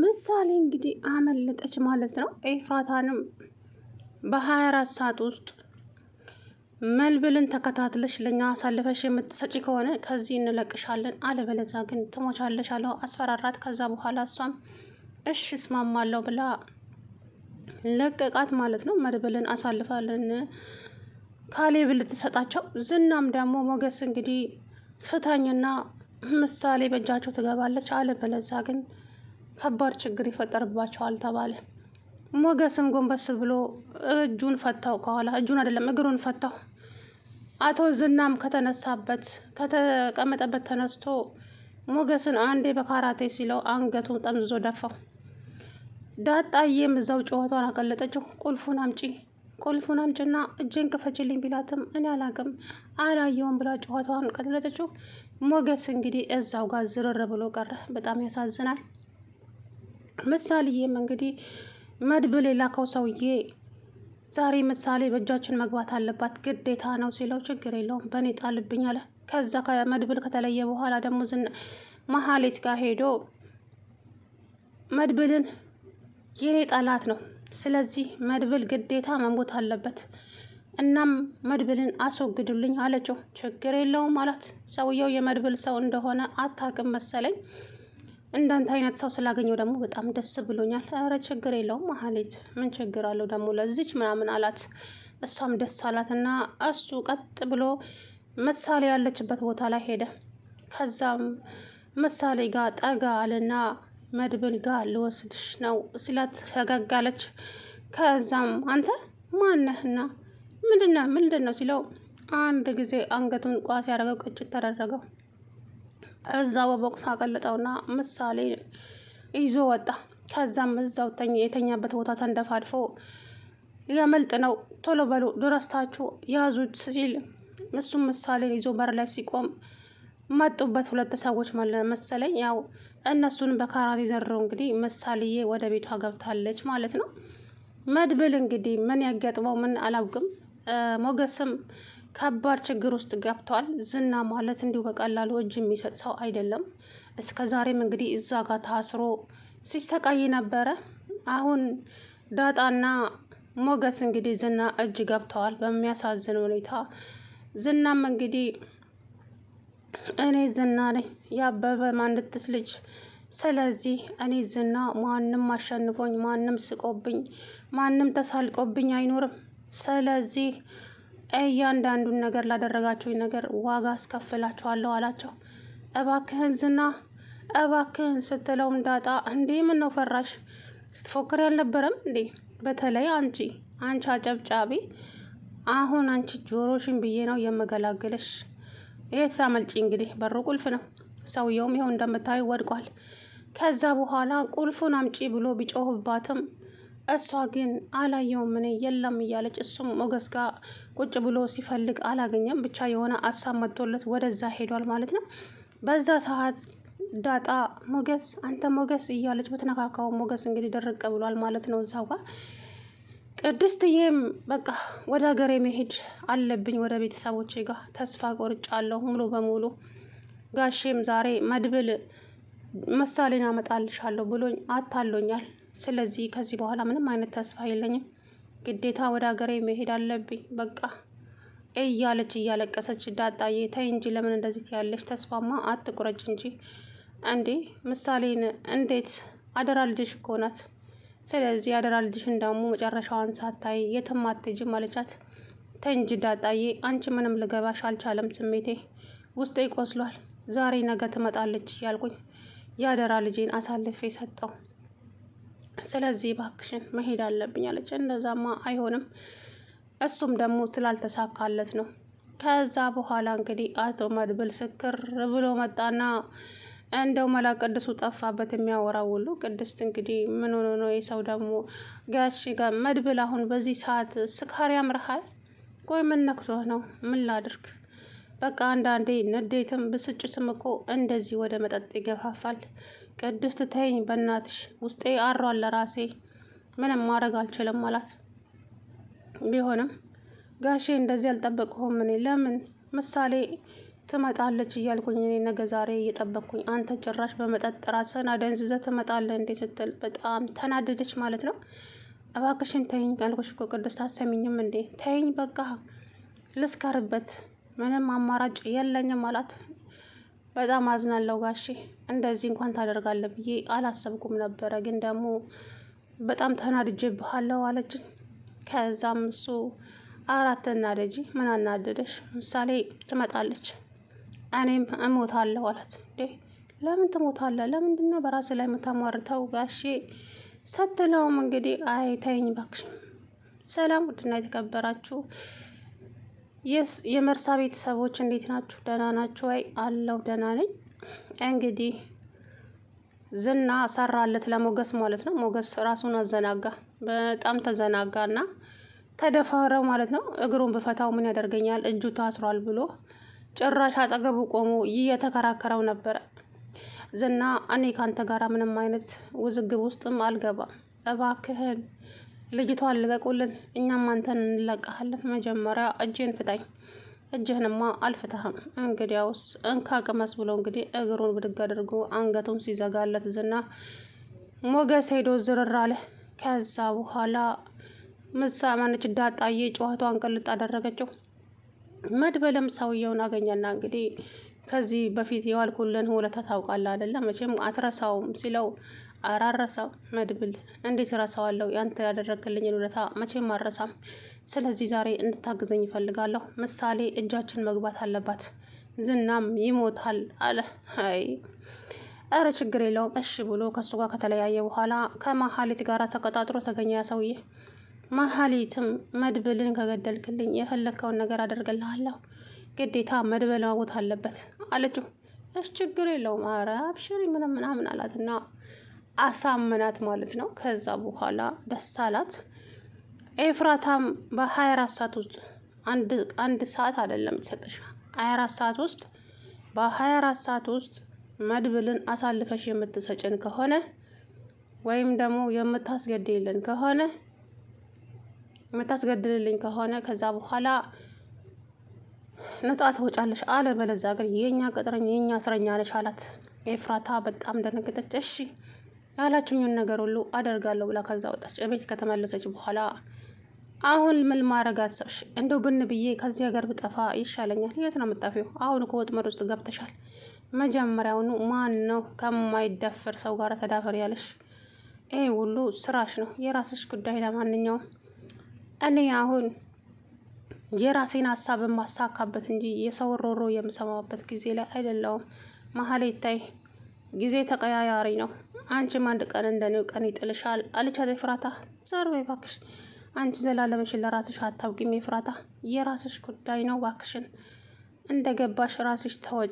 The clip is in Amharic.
ምሳሌ እንግዲህ አመለጠች ማለት ነው። ኤፍራታንም በ24 ሰዓት ውስጥ መልብልን ተከታትለሽ ለእኛ አሳልፈሽ የምትሰጪ ከሆነ ከዚህ እንለቅሻለን፣ አለበለዚያ ግን ትሞቻለሽ አለው። አስፈራራት። ከዛ በኋላ እሷም እሽ እስማማለሁ ብላ ለቀቃት ማለት ነው። መድብልን አሳልፋለን ካሌብ ልትሰጣቸው። ዝናም ደግሞ ሞገስ እንግዲህ ፍታኝና ምሳሌ በእጃቸው ትገባለች፣ አለበለዚያ ግን ከባድ ችግር ይፈጠርባቸዋል ተባለ። ሞገስም ጎንበስ ብሎ እጁን ፈታው። ከኋላ እጁን አይደለም እግሩን ፈታው። አቶ ዝናም ከተነሳበት ከተቀመጠበት ተነስቶ ሞገስን አንዴ በካራቴ ሲለው አንገቱን ጠምዝዞ ደፋው። ዳጣዬም እዛው ጩኸቷን አቀለጠችው። ቁልፉን አምጪ ቁልፉን አምጪና እጄን ክፈችልኝ ቢላትም እኔ አላቅም አላየውም ብላ ጩኸቷን ቀለጠችው። ሞገስ እንግዲህ እዛው ጋር ዝርር ብሎ ቀረ። በጣም ያሳዝናል። ምሳሌዬም እንግዲህ መድብል የላከው ሰውዬ ዛሬ ምሳሌ በእጃችን መግባት አለባት ግዴታ ነው ሲለው ችግር የለውም በእኔ ጣልብኝ አለ። ከዛ ከመድብል ከተለየ በኋላ ደግሞ መሀሌት ጋር ሄዶ መድብልን የኔ ጠላት ነው፣ ስለዚህ መድብል ግዴታ መሞት አለበት፣ እናም መድብልን አስወግዱልኝ አለችው። ችግር የለውም አላት። ሰውየው የመድብል ሰው እንደሆነ አታውቅም መሰለኝ። እንዳንተ አይነት ሰው ስላገኘው ደግሞ በጣም ደስ ብሎኛል። ኧረ ችግር የለውም መሀሌት፣ ምን ችግር አለው ደግሞ ለዚች ምናምን አላት። እሷም ደስ አላት እና እሱ ቀጥ ብሎ ምሳሌ ያለችበት ቦታ ላይ ሄደ። ከዛም ምሳሌ ጋር ጠጋ አለና መድብል ጋር ልወስድሽ ነው ሲላት ፈገግ አለች። ከዛም አንተ ማነህና ምንድነው ምንድን ነው ሲለው አንድ ጊዜ አንገቱን ቋስ ያደረገው ቅጭት ተደረገው። እዛ በቦክስ አቀለጠውና ምሳሌ ይዞ ወጣ። ከዛም እዛው የተኛበት ቦታ ተንደፋድፎ ሊያመልጥ ነው። ቶሎ በሉ ድረስታችሁ ያዙት ሲል እሱም ምሳሌን ይዞ በር ላይ ሲቆም መጡበት ሁለት ሰዎች መሰለኝ። ያው እነሱን በካራቴ ዘርረው እንግዲህ ምሳሌዬ ወደ ቤቷ ገብታለች ማለት ነው። መድብል እንግዲህ ምን ያገጥመው ምን አላውቅም። ሞገስም ከባድ ችግር ውስጥ ገብቷል። ዝና ማለት እንዲሁ በቀላሉ እጅ የሚሰጥ ሰው አይደለም። እስከ ዛሬም እንግዲህ እዛ ጋር ታስሮ ሲሰቃይ ነበረ። አሁን ዳጣና ሞገስ እንግዲህ ዝና እጅ ገብተዋል በሚያሳዝን ሁኔታ። ዝናም እንግዲህ እኔ ዝና ነኝ ያበበ ማንትስ ልጅ፣ ስለዚህ እኔ ዝና ማንም አሸንፎኝ፣ ማንም ስቆብኝ፣ ማንም ተሳልቆብኝ አይኖርም። ስለዚህ እያንዳንዱን ነገር ላደረጋችሁኝ ነገር ዋጋ አስከፍላችኋለሁ አላቸው። እባክህን ዝና እባክህን ስትለውም ዳጣ እንዴ ምን ነው ፈራሽ? ስትፎክር ያልነበረም እንዴ? በተለይ አንቺ አጨብጫቢ፣ አሁን አንቺ ጆሮሽን ብዬ ነው የምገላግልሽ። የት አመልጪ እንግዲህ በሩ ቁልፍ ነው። ሰውየውም ይኸው እንደምታዩ ወድቋል። ከዛ በኋላ ቁልፉን አምጪ ብሎ ቢጮህባትም እሷ ግን አላየውም እኔ የለም እያለች እሱም ሞገስ ጋር ቁጭ ብሎ ሲፈልግ አላገኘም። ብቻ የሆነ አሳብ መጥቶለት ወደዛ ሄዷል ማለት ነው። በዛ ሰዓት ዳጣ ሞገስ አንተ ሞገስ እያለች በተነካካው ሞገስ እንግዲህ ድርቅ ብሏል ማለት ነው እዛው ጋር። ቅድስትዬም በቃ ወደ ሀገሬ መሄድ አለብኝ ወደ ቤተሰቦቼ ጋር ተስፋ ቆርጫለሁ ሙሉ በሙሉ ጋሼም ዛሬ መድብል ምሳሌን አመጣልሻለሁ ብሎኝ አታሎኛል። ስለዚህ ከዚህ በኋላ ምንም አይነት ተስፋ የለኝም፣ ግዴታ ወደ ሀገሬ መሄድ አለብኝ በቃ እያለች እያለቀሰች፣ ዳጣዬ ተይ እንጂ ለምን እንደዚህ ያለች ተስፋማ አትቁረጭ እንጂ እንዴ ምሳሌን እንዴት አደራ ልጅሽ እኮ ናት። ስለዚህ አደራ ልጅሽን ደግሞ መጨረሻዋን ሳታይ የትም አትሄጂም አለቻት። ተይ እንጂ ዳጣዬ አንቺ ምንም ልገባሽ አልቻለም። ስሜቴ ውስጤ ቆስሏል። ዛሬ ነገ ትመጣለች እያልኩኝ የአደራ ልጄን አሳልፌ ሰጠው። ስለዚህ እባክሽን መሄድ አለብኝ አለች። እንደዛማ አይሆንም፣ እሱም ደግሞ ስላልተሳካለት ነው። ከዛ በኋላ እንግዲህ አቶ መድብል ስክር ብሎ መጣና እንደው መላ ቅዱሱ ጠፋበት የሚያወራው ሁሉ። ቅድስት እንግዲህ ምን ሆኖ ነው የሰው ደግሞ ጋሽ ጋር መድብል አሁን በዚህ ሰዓት ስካር ያምርሃል? ቆይ ምን ነክቶህ ነው? ምን ላድርግ በቃ አንዳንዴ ንዴትም ብስጭትም እኮ እንደዚህ ወደ መጠጥ ይገፋፋል። ቅድስት ተይኝ በእናትሽ ውስጤ አሯል፣ ለራሴ ምንም ማድረግ አልችልም አላት። ቢሆንም ጋሼ እንደዚህ አልጠበቅሁም እኔ ለምን ምሳሌ ትመጣለች እያልኩኝ እኔ ነገ ዛሬ እየጠበቅኩኝ አንተ ጭራሽ በመጠጥ ራስህን አደንዝዘህ ትመጣለህ እንዴ ስትል በጣም ተናደደች ማለት ነው። እባክሽን ተይኝ አልኩሽ እኮ ቅድስት አትሰሚኝም እንዴ? ተይኝ በቃ ልስከርበት፣ ምንም አማራጭ የለኝም አላት። በጣም አዝናለሁ ጋሼ፣ እንደዚህ እንኳን ታደርጋለህ ብዬ አላሰብኩም ነበረ፣ ግን ደግሞ በጣም ተናድጄብሃለሁ አለችኝ። ከዛም እሱ አራት እናደጂ ምን አናደደሽ? ምሳሌ ትመጣለች እኔም እሞታለሁ አላት። እንዴ ለምን ትሞታለህ? ለምንድን ነው በራስህ ላይ የምታሟርተው ጋሼ ስትለውም እንግዲህ አይ ተይኝ እባክሽ። ሰላም ውድና የተከበራችሁ የመርሳ ቤተሰቦች እንዴት ናችሁ? ደህና ናችሁ ወይ? አለው ደህና ነኝ። እንግዲህ ዝና ሰራለት ለሞገስ ማለት ነው። ሞገስ ራሱን አዘናጋ፣ በጣም ተዘናጋ እና ተደፋረው ማለት ነው። እግሩን ብፈታው ምን ያደርገኛል እጁ ታስሯል ብሎ ጭራሽ አጠገቡ ቆሞ እየተከራከረው ነበረ። ዝና እኔ ካንተ ጋር ምንም አይነት ውዝግብ ውስጥም አልገባም፣ እባክህን ልጅቷን ልቀቁልን፣ እኛም አንተን እንለቀሃለን። መጀመሪያ እጄን ፍታኝ። እጅህንማ አልፍታህም። እንግዲያውስ እንካ ቅመስ ብሎ እንግዲህ እግሩን ብድግ አድርጎ አንገቱን ሲዘጋለት ዝና ሞገስ ሄዶ ዝርር አለ። ከዛ በኋላ ምሳ ማነች ዳጣዬ ጨዋታዋን ቅልጥ አደረገችው። መድበለም ሰውየውን አገኘና እንግዲህ ከዚህ በፊት የዋልኩልን ውለታ ታውቃለህ አይደለ? መቼም አትረሳውም ሲለው አራረሳው መድብል እንዴት እረሳዋለሁ? ያንተ ያደረግልኝን ውለታ መቼም አልረሳም። ስለዚህ ዛሬ እንድታግዘኝ እፈልጋለሁ። ምሳሌ እጃችን መግባት አለባት፣ ዝናም ይሞታል አለ። አይ እረ ችግር የለውም እሺ ብሎ ከእሱ ጋር ከተለያየ በኋላ ከመሀሊት ጋር ተቀጣጥሮ ተገኘ ያ ሰውዬ። መሀሊትም መድብልን ከገደልክልኝ የፈለግከውን ነገር አደርግልሃለሁ፣ ግዴታ መድብል መሞት አለበት አለችው። እሽ ችግር የለውም አረ አብሽሪ ምንም ምናምን አላትና አሳምናት ማለት ነው። ከዛ በኋላ ደስ አላት። ኤፍራታም በ24 ሰዓት ውስጥ አንድ ሰዓት አይደለም የተሰጠሽ 24 ሰዓት ውስጥ በ24 ሰዓት ውስጥ መድብልን አሳልፈሽ የምትሰጭን ከሆነ ወይም ደግሞ የምታስገድልን ከሆነ የምታስገድልልኝ ከሆነ ከዛ በኋላ ነጻ ትወጫለሽ፣ አለበለዚያ ግን የኛ ቅጥረኛ የኛ እስረኛ ነሽ አላት። ኤፍራታ በጣም ደነገጠች። እሺ ያላችሁኝን ነገር ሁሉ አደርጋለሁ ብላ ከዛ ወጣች። እቤት ከተመለሰች በኋላ አሁን ምን ማድረግ አሰብሽ? እንደው ብን ብዬ ከዚህ ሀገር ብጠፋ ይሻለኛል። የት ነው የምጠፊው? አሁን እኮ ወጥመድ ውስጥ ገብተሻል። መጀመሪያውኑ ማን ነው ከማይደፈር ሰው ጋር ተዳፈር ያለሽ? ይህ ሁሉ ስራሽ ነው፣ የራስሽ ጉዳይ። ለማንኛውም እኔ አሁን የራሴን ሀሳብ የማሳካበት እንጂ የሰው ሮሮ የምሰማበት ጊዜ ላይ አይደለውም። መሀሌት ታይ፣ ጊዜ ተቀያያሪ ነው። አንቺም አንድ ቀን እንደኔው ቀን ይጥልሻል አለቻት ኤፍራታ። ዞር በይ እባክሽ፣ አንቺ ዘላለምሽን ለራስሽ አታውቂም። ኤፍራታ፣ የራስሽ ጉዳይ ነው እባክሽን፣ እንደ ገባሽ ራስሽ ተወጪ።